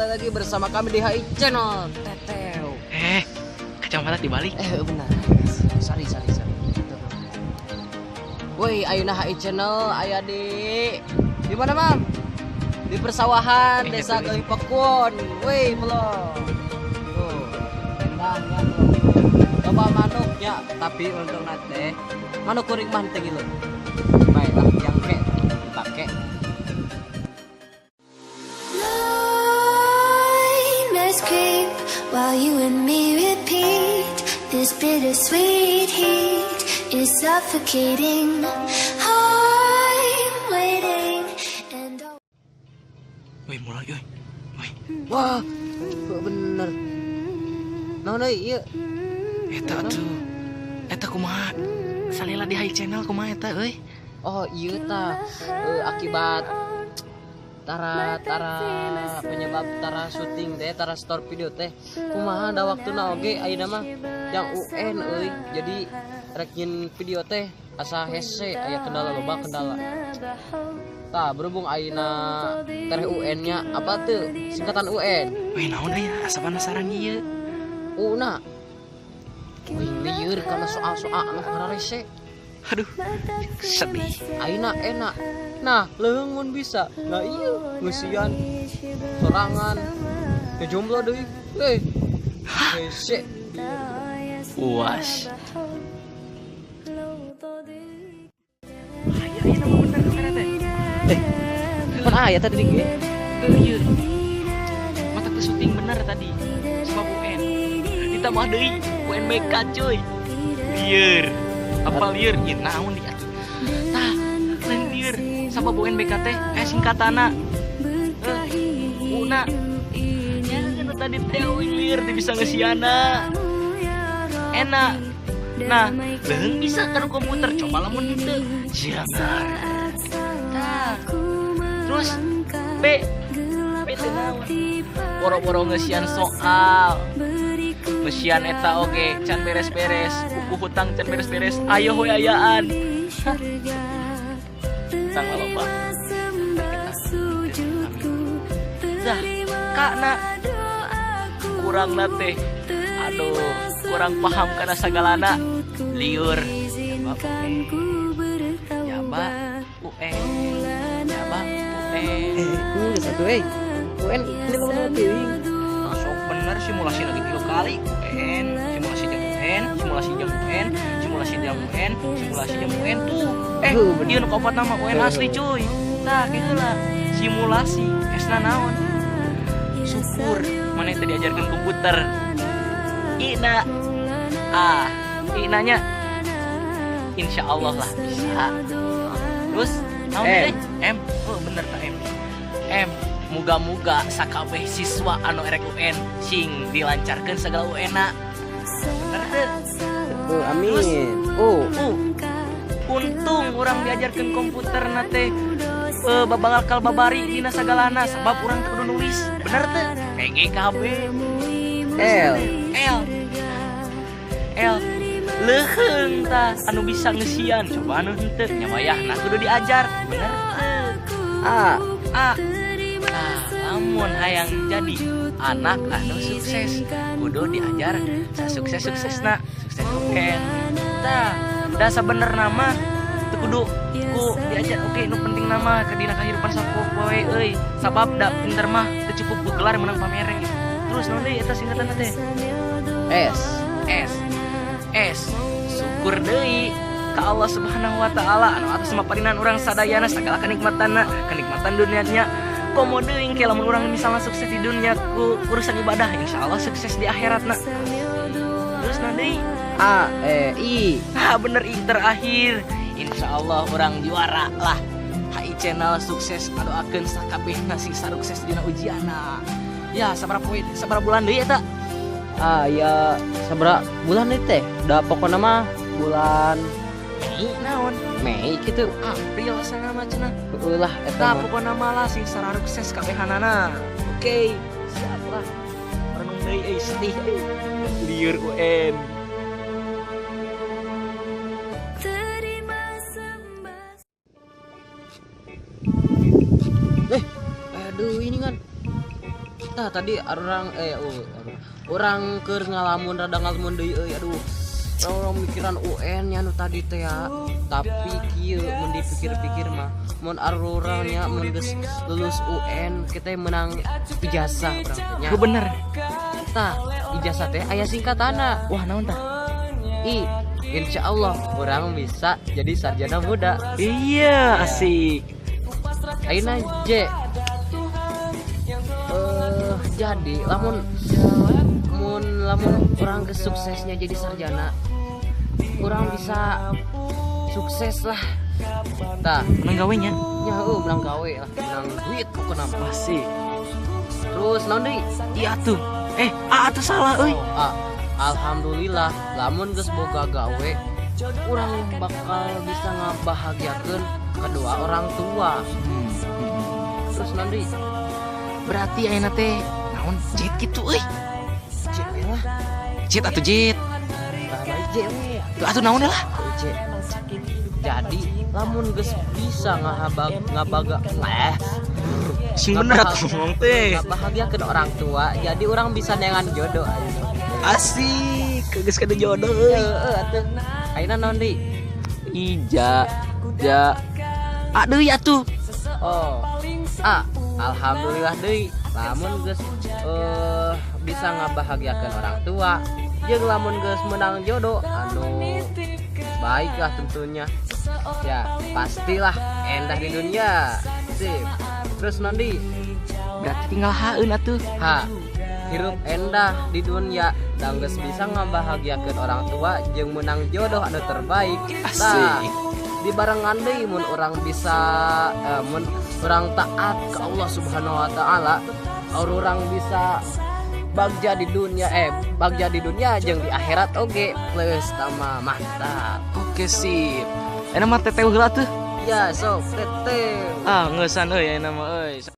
Kembali lagi bersama kami di HI Channel Teteu. Kacamata dibalik. Benar. Sorry. Woi, ayeuna HI Channel aya di mana, Mam? Di persawahan Desa Galih Pakuwon. Woi, belum. Tuh, endahnya tuh. Coba manuknya, tapi untung nate manuk kuring mah teu gitu. Baiklah, yang ke dipake. Creep while you and me repeat. This bittersweet heat is suffocating. I'm waiting and Woi, mulai euy. Woi. Wah, bener. Naon euy ieu? Eta tuh. Eta kumaha? Salila di HI Channel kumaha eta euy? Oh, ieu tah akibat tara penyebab tara syuting teh, tara store video teh kumaha da waktuna oge ayeuna mah yang UN euy, jadi rek nyin video teh asa hese, aya kendala, loba kendala. Tah, berhubung ayeuna tereh UN nya, apa tuh singkatan UN? Wih, naon euy, asa penasaran ieu. Una wih lieur kana soal-soal anu hararese. Aduh, sedih. Ayeuna enak. Nah, leuheung mun bisa. Nah iya, ngeusian sorangan. Ngejomblo deui. Heuh. Hese. Puas. Aya ieu nama bener kamera teh. Kan aya tadi ge. Ieu. Mata teh syuting bener tadi. Sebab UN. Ditambah deui UNBK cuy. Lieur. Apa lieur? Ieu naon di atuh. Tah, lain lieur. Sabab UNBK teh singkatanna. Una. Ya kan tadi teh lieur teh bisa ngeusiana. Enak. Nah, leuheung bisa kana komputer, coba lamun henteu. Jirangar. Tah. Terus B teh naon? Boro-boro ngeusian soal. Ngeusian eta oge can beres-beres, buku hutang can beres-beres, ayo we ayaan. Hutang loba. Dah, kakna kurang teh. Aduh, kurang paham kana sagalana. Liur. Jaba UN. Jaba UN. Geus atuh euy. UN ini lamun teuing. Masuk bener simulasi lagi 3 kali. UN, simulasi jam UN, simulasi jam UN, simulasi jam UN, simulasi jam UN tuh. Ieu nu kaopat nama UN asli cuy. Tah, kieu lah. Simulasi esna naon? Syukur mana tadi diajarkan komputer. Ina A, inanya insya Allah lah bisa. Terus naon teh? M. Oh bener tak M. M. Muga-muga sakabeh siswa anu erek UN sing dilancarkeun segala UN-na. Bener teu? Amin. Terus, Oh. Untung urang diajarkeun komputer na teh babangal babari dina sagalana sebab urang teu kudu nulis. Bener teu? PGKB. L. L. L. Leuheung tah anu bisa ngeusian, coba anu henteu nya wayahna kudu diajar. Bener teu? A. A. Nah, lamun hayang jadi anak anu sukses kudu diajar sukses-suksesna, sukses UN. Tah, da sabenerna mah teu kudu ku diajar oke nu penting nama ke dina kahirupan sapopoe euy. Sabab da pinter mah teu cukup ku gelar menang pamere. Terus naon deui eta singkatanna teh? S. S. S. Syukur deui ka Allah Subhanahu wa taala anu atas maparinan urang sadayana sagala kenikmatanna, kenikmatan dunianya. Komo deui engke lamun urang misalnya sukses di dunia ku urusan ibadah, insyaallah sukses di akhiratna. Terus naon deui? A E I. Ah bener I terakhir. Insyaallah urang juara lah. HI Channel sukses ngadoakeun sakabehna sing sarukses dina ujianna. Ya sabaraha poe, sabaraha bulan deui eta? Ah ya sabaraha bulan deui teh? Da pokona mah bulan Mei naon? Mei kitu. April sana mah cenah. Heueuh lah eta Tah mah. pokona mah lah sing sarukses kabehanana. Oke, siap lah. Renung deui euy sedih euy. Lieur UN. Aduh ini kan. Tah tadi orang orang keur ngalamun rada ngalamun deui euy, aduh. Orang mikiran UN nya nu tadi teh ya. Tapi kieu mun dipikir-pikir mah mun arurang nya mun geus lulus UN kita menang ijazah urang teh nya. Bener. Tah, ijazah teh aya singkatanna. Wah, naon tah? I, insya Allah orang bisa jadi sarjana muda. Iya, asik. Ayeuna J. Jadi lamun mun lamun orang kesuksesnya jadi sarjana, orang bisa sukses lah. Tah, Menang gawe nya. Nya heueuh menang gawe lah, menang duit pokona mah. Asik. Terus naon deui? Iya tuh. A atuh salah euy. Oh, A. Alhamdulillah, lamun geus boga gawe, urang bakal bisa ngabahagiakeun kedua orang tua. Terus naon deui? Berarti ayeuna teh naon jet gitu euy. J we lah. Jet atuh jet. Tah bae J we. Tuh atuh naon lah. J. Jadi lamun geus bisa ngahabag ngabaga Sing bener atuh ngomong teh. ngabahagiakeun orang tua, jadi orang bisa neangan jodoh ayeuna. Asik, geus kada jodoh euy. Heeh atuh. Ayeuna naon deui? Ija ja A deui atuh. Oh. A. Alhamdulillah deui lamun geus bisa ngabahagiakeun orang tua, jeung lamun geus menang jodoh anu baiklah tentunya. Ya, pastilah endah di dunia. Sip. Terus nanti Berarti tinggal haeun atuh. H. Hirup endah di dunia dan geus bisa ngabahagiakeun orang tua jeung menang jodoh anu terbaik. Tah, Asik. dibarengan deui mun orang bisa mun orang taat ke Allah Subhanahu wa taala, orang bisa bagja di dunia bagja di dunia jeung di akhirat oge plus tama mantap. Oke sip. Ayeuna mah teteh heula tuh. Ya sok teteh. Ah, ngeusan euy ayeuna mah euy.